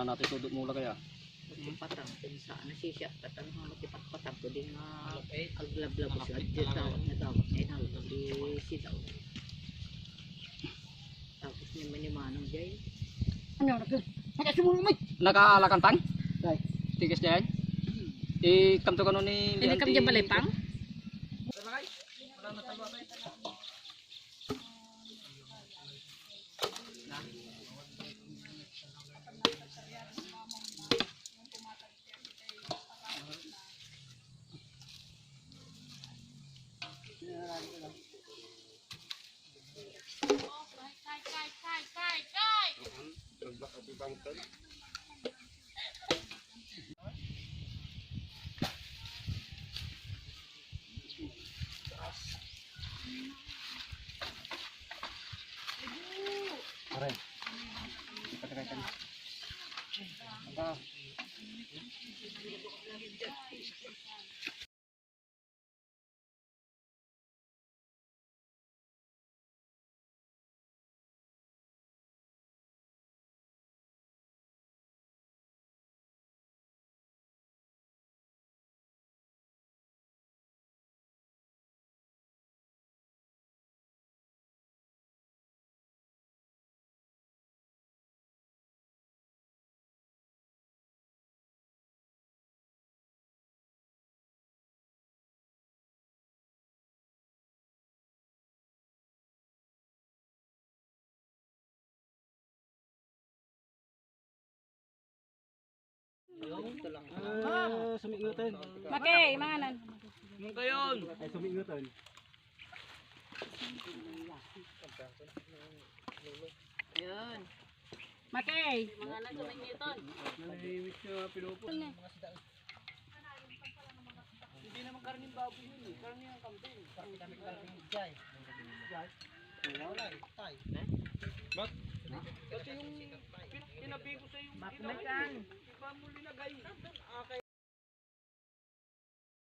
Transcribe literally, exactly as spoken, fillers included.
Natin tudot mo lagay, ah. Patang, pinsa, nasisiya, patang, mga matipatpatang, pwede nga aglablab sa dito, dawat na dawat, eh, na, di sidaw. Tapos ni Manimanang jay. Ano, naka-, nakasumulong, may. Nakaalakan tang? Dai. Tigas jay? Ikamto kano ni. Ini kam jay balay, pang? Pare. Ipatry ka na. Aba. Ah, sumiingutan. Makay, manganan. Ay, sumiingutan. Yun. Makay. Manganan sumiingutan. Naliliwit yung mga pinupo. Hindi naman karning baboy yun eh. Karne ng kambing. Karne ng kambing, jay. Jay? Wala eh, tay. Ba't? Kasi yung pin-, pinabigo sa yung Ba't may kan? Iba mo linagay.